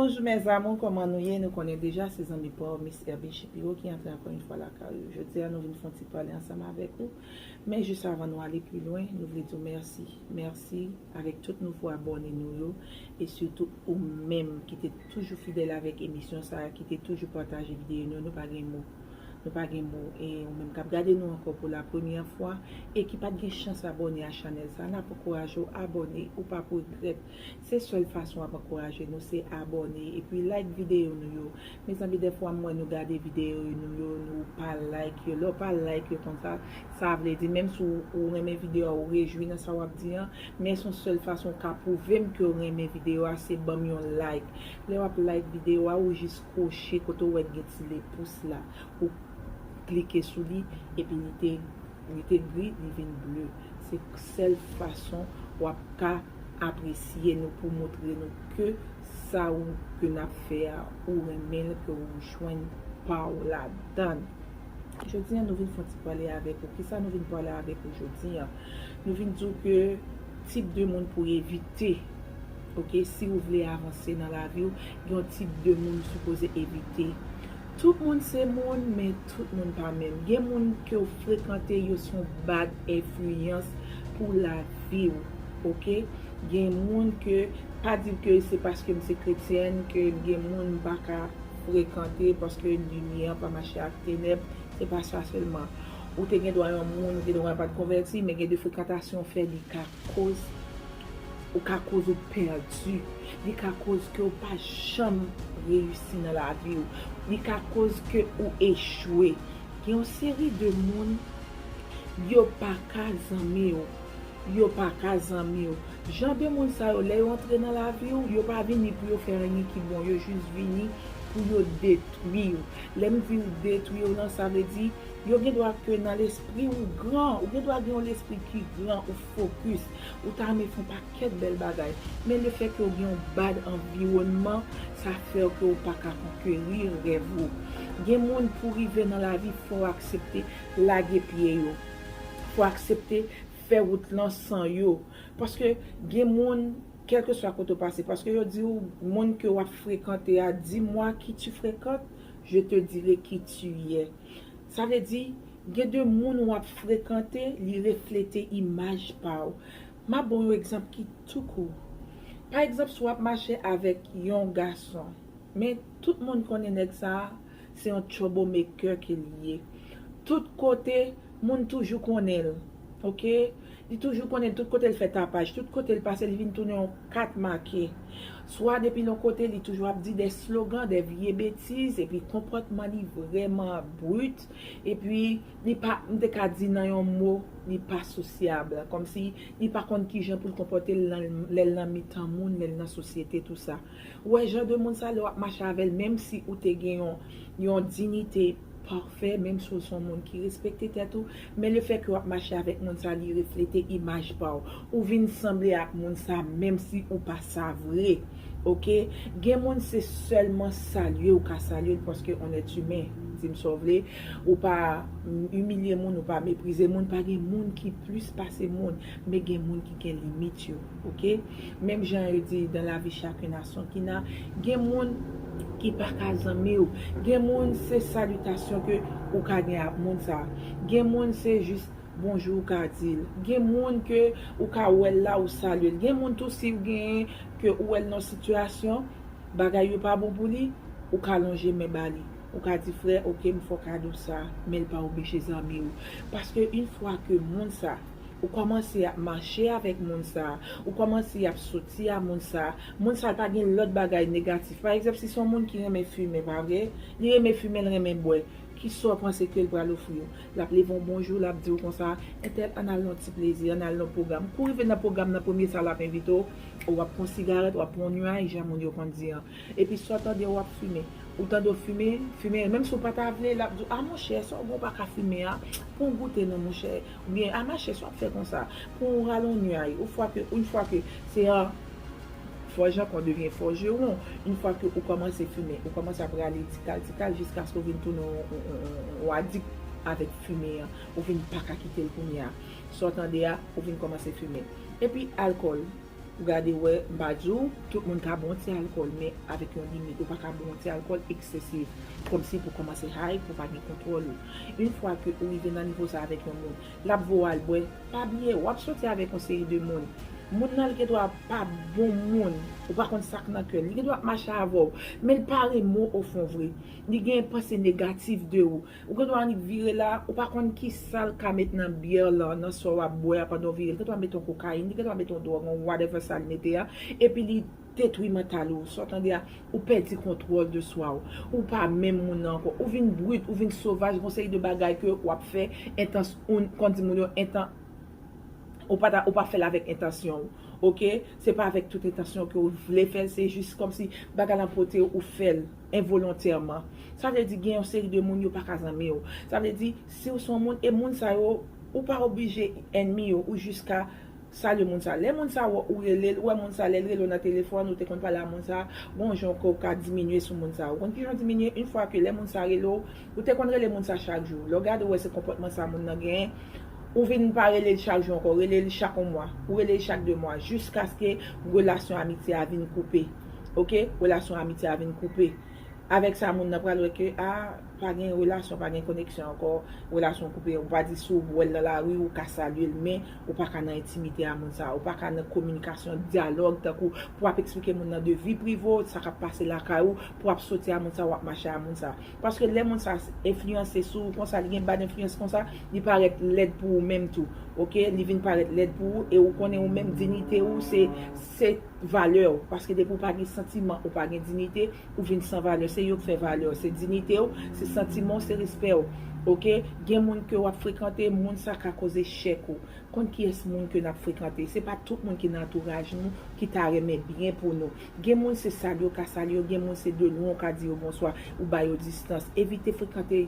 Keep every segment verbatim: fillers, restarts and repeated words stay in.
Bonjou mes amours, kòman nou ye? Nou konnen deja se zanmi pa w, Miss Herbie Shapiro ki antre ankò yon fwa lakay ou. Jodi a nou vin fè yon ti pale ansanm avèk ou. Men jis avan nou ale pi lwen, nou vle di w mèsi. Mèsi avèk tout nouvo abòne nou yo e sitou ou menm ki te toujou fidèl avèk emisyon sa a, ki te toujou pataje videyo nou, nou pa gen mo. Nou pa gen mo. E ou menm k ap gade nou ankò pou la premyè fwa e ki pa t gen chans abòne a chanèl sa a, n ap ankouraje w abòne, ou p ap regrèt. Se sèl fason w ap ankouraje nou, se abòne epi like videyo nou yo. Mezanmi, dèfwa m wè nou gade videyo nou yo, nou pa like yo. Lè w pa like yo konsa, sa vle di, menm si w, ou renmen videyo a, ou rejwi nan sa w ap di an, men se yon sèl fason w ka pwouve m ke w renmen videyo a, se ban m yon like. Lè w ap like videyo a, ou jis kwoche kote w wè gen ti lepous la, ou klike sou li, epi li te, li te gri, li vin ble. Se sèl fason w ap ka apresye nou, pou montre nou ke sa ou, ke n ap fè a, ou renmen l, ke ou jwenn pa w ladan l. Jodi a, nou vin fè yon ti pale avèk ou. Kisa nou vin pale avèk ou jodi a? Nou vin di w ke tip de moun pou evite. Oke, si ou vle avanse nan lavi w, gen yon tip de moun ou sipoze evite. Tout moun se moun, men tout moun pa menm. Gen moun ke w frekante, yo se yon bad enfliyans pou lavi w. Oke? Gen moun ke, pa di ke se paske m se kretyèn ke gen moun m pa ka frekante paske limyè an pa mache ak tenèb. Se pa sa sèlman. Ou te gen dwa yon moun, ou te gen dwa pa t konvèti, men gen de frekantasyon w fè li ka koz, ou ka koz ou pèdi. Li ka koz ke w pa janm reyisi nan lavi w. Li ka koz ke ou echwe. Gen yon seri de moun, yo pa ka zanmi w. Yo pa ka zanmi w. Jan de moun sa yo, lè yo antre nan lavi w, yo pa vini pou yo fè anyen ki bon, yo jis vini pou yo detwi w. Lè m di detwi w lan, sa vle di, yo gen dwa ke nan lespri ou gran, ou gen dwa gen yon lespri ki gran, ou fokis, ou ta renmen fè yon pakèt bèl bagay. Men lefètke ou gen yon bad anviwònman, sa fè ke ou pa ka konkeri rèv ou. Gen moun pou rive nan lavi, fò w aksepte lage pye yo. Fò w aksepte fè wout lan san yo. Paske gen moun, kèlkeswa kote w pase, paske yo di w, moun ke w ap frekante a, dis-moi qui tu fréquentes, je te dirai qui tu es. Sa vle di, gen de moun w ap frekante, li reflete imaj pa w. M ap ba w yon egzanp ki tou kou. Pa egzanp, si w ap mache avèk yon gason, men tout moun konnen nèg sa a, se yon troublemaker ke li ye. Tout kote, moun toujou konnen l. Oke? Li toujou konnen l, tout kote l fè tapaj, tout kote l pase, li vin tounen yon kat make. Swa depi l yon kote, li toujou ap di de slogan, de vye betiz, epi konpòtman li vrèman brit, epi li pa, m te ka di nan yon mo, li pa sosyab. Kòmsi li pa konn kijan pou l konpòte l nan, lè l nan mitan moun, lè l nan sosyete, tou sa. Ou wè jan de moun sa, lè w ap mache avè l, menm si ou te gen yon, yon diyite pafè, menm si w se yon moun ki respekte tèt ou, men lefètke w ap mache avèk moun sa, li reflete imaj pa w. Ou vin sanble ak moun sa, menm si ou pa sa vre. Oke? Gen moun se sèlman salye ou ka salye l paske on èt imen. Di m sa w vle, ou pa, mm, imilye moun, ou pa meprize moun, pa gen moun ki plis pase moun, men gen moun ki gen limit yo. Oke? Menm jan yo di, dans la vie chacun a son quina, gen moun ki pa ka zanmi w. Gen moun se salitasyon ke ou ka gen ak moun sa. Gen moun se jis bonjou ou ka di l. Gen moun ke ou ka wè l la, ou salye l. Gen moun tou, si w genyen, ke ou wè l nan sitiyasyon, bagay yo pa bon pou li, ou ka lonje men ba li. Ou ka di, frè, oke, m fè w kado sa, men l pa oblije zanmi w. Paske yon fwa ke moun sa, ou kòmanse ap mache avèk moun sa, ou kòmanse ap soti a moun sa, moun sa pa gen lòt bagay negatif. Pa egzanp, si se yon moun ki renmen fimen, pa vre? Li renmen fimen, l renmen bwè. Kisa w panse ke l pral ofri w? L ap leve yon bon jou, l ap di w konsa, entèl, ann al nan yon ti plezi, ann al nan yon pwogram. Kou w rive nan pwogram nan, premye sa l ap envite w, w ap pran sigarèt, w ap pran yon nway, jan moun yo konn di an. Epi sa w tande, w ap fimen. Ou tande w fimen, fimen, menm si w pa ta vle, l ap di w, a monchè, sa w gen w pa ka fimen a, pran yon goute non monchè. Oubyen, a monchè, sa w ap fè konsa, pran yon rale yon nway. Yon fwa ke, yon fwa ke se an fòjè kon devyen fòjewon. Yon fwa ke ou kòmanse fimen, ou kòmanse ap rale ti kal, ti kal, jiskaske w vin tounen yon, yon, yon, yon adik avèk fimen an. Ou vin pa ka kite l kounye a. Sa w tande a, ou vin kòmanse fimen. Epi alkòl. Ou gade wè, m pa di w, tout moun ka bwè yon ti alkòl, men avèk yon limit. Ou pa ka bwè yon ti alkòl eksesif, kòmsi pou kòmanse high, pou pa gen kontwòl ou. Yon fwa ke ou rive nan nivo sa avèk yon moun, l ap voye w al bwè, pa bliye, w ap soti avèk yon seri de moun. Moun nan, li gendwa pa bon moun, ou pa konn sa k nan kè l. Li gendwa ap mache avè w, men l pa renmen w ofon vre. Li gen panse negatif de ou. Ou gendwa annik vire la, ou pa konn ki sa l ka met nan byè lan, nan sa w ap bwè a pandan w vire. Li gendwa met yon kokayin, li gendwa met yon dwòg, yon whatever sa l mete a, epi li detwi mantal ou. Sa w tande a, ou pèdi kontwòl de swa w. Ou pa menm moun nan ankò. Ou vin brit, ou vin sovaj, gon seri de bagay ke w ap fè entans, ou, kòm di moun yo, entan, ou pa ta, ou pa fè l avèk entansyon w. Oke? Se pa avèk tout entansyon ke w vle fè l, se jis kòmsi bagay lan pote w, ou fè l envolontèman. Sa vle di gen yon seri de moun yo pa ka zanmi w. Sa vle di, si w se yon moun, e moun sa yo, ou pa oblije ènmi yo, ou jis ka salye moun sa. Lè moun sa wè ou rele l, ou wè moun sa, lè l rele w nan telefòn, ou te konn pale a moun sa, gon jan ke w ka diminye sou moun sa. Ou konn ki jan w diminye? Yon fwa ke lè moun sa rele w, ou te konn rele moun sa chak jou. Lè w gade, ou wè se konpòtman sa moun nan genyen, ou vin pa rele l chak jou ankò, ou rele l chak yon mwa, ou rele l chak de mwa, jiskaske relasyon amitye a vin koupe. Oke? Relasyon amitye a vin koupe. Avèk sa, moun nan pral wè ke, a, pa gen relasyon, pa gen koneksyon ankò, relasyon koupe. Ou pa di si w wè l nan lari, ou ka salye l, men ou pa ka nan entimite a moun sa, ou pa ka nan kominikasyon, dyalòg, tankou pou w ap eksplike moun nan de vi prive w, sa k ap pase lakay ou, pou w ap soti a moun sa, w ap mache a moun sa. Paske lè moun sa enfliyanse sou ou konsa, li gen bad enfliyans konsa, li parèt lèd pou ou menm tou. Oke? Li vin parèt lèd pou ou, e ou konnen ou menm, diyite ou, se, se valè w. Paske depi w pa gen santiman, ou pa gen diyite, ou vin san valè. Se yo k fè valè w. Se diyite w, se santiman w, se respè w. Oke? Gen moun ke w ap frekante, moun sa ka koz echèk ou. Konn kiyès moun ke n ap frekante. Se pa tout moun ki nan antouraj nou ki ta renmen byen pou nou. Gen moun se salye w ka salye yo, gen moun se de lwen w ka di yo bonswa, ou ba yo distans. Evite frekante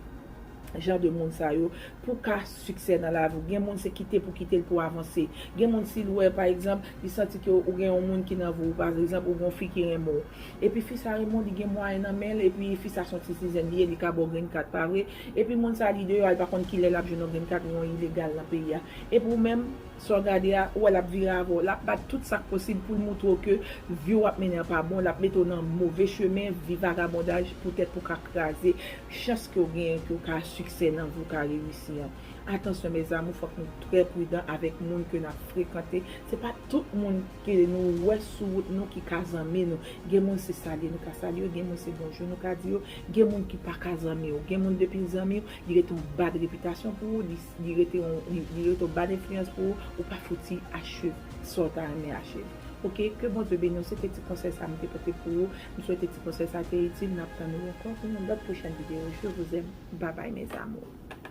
jan de moun sa yo pou w ka siksè nan lavi w. Gen moun se kite pou kite l pou avanse. Gen moun si l wè, pa egzanp, li santi ke ou gen yon moun ki nan vi w, pa egzanp, ou gen yon fi ki renmen w. Epi fi sa renmen w, li gen mwayen nan men l, epi fi sa se yon ti sizen li ye, li ka ba w green card, pa vre? Epi moun sa li deyò a, li pa konn kilè l ap jwenn yon green card ou yon ilegal nan peyi a. Epi ou menm, sa w gade a, ou wè l ap vire avè w, l ap bat tout sa k posib pou l moutre w ke vi w ap mennen an pa bon, l ap mete w nan move chemen, vi vagabondaj, poutèt pou w ka kraze chans ke w genyen, ke w ka siksè nan vi w, ka reyisi an. Atansyon, mes amours, fòk nou trè pridan avèk moun ke n ap frekante. Se pa tout moun ke nou wè sou wout nou ki ka zanmi nou. Gen moun se salye nou ka salye yo, gen moun se bonjou nou ka di yo, gen moun ki pa ka zanmi w. Gen moun depi l zanmi w, li rete yon bad repitasyon pou ou, li, li rete yon, li, li rete yon bad enfliyans pou ou, ou pa fouti achieve sa w ta renmen achieve. Oke, ke Bondye beni w. Se te ti konsèy sa m te pote pou ou. M swete ti konsèy sa te itil. N ap tann ou ankò pou yon lòt pwochèn videyo. Je vous aime. Bye bye, mes amours.